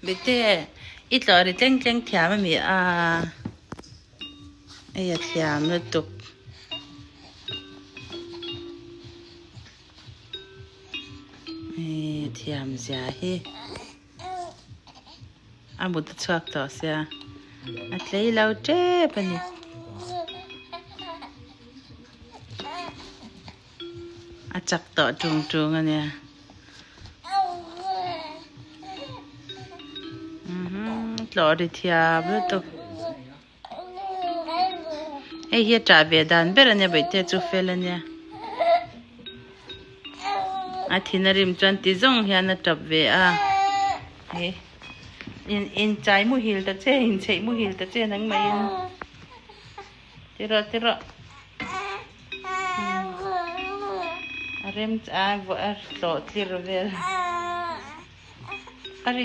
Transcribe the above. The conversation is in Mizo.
Bite i tlawh ri tleng tleng thiam a mi a hei a thiam lutuk. Hei thiam zia hi a mut a chhuak tawh sia a tlei lo tep a ni. A chak tawh tung tung a nia. Tlawh ri thiam lutuk. Hei hi a ṭah ve dan ber a nia Bawihtea chu fel a nia. A thin a rim chuan ti zawng hian a ṭap ve a. Hei in inchai muhil ta che inchheih muhil ta che nangmahin. Ti rawh ti rawh. A rem a tlawh tlir vel. A ri hi.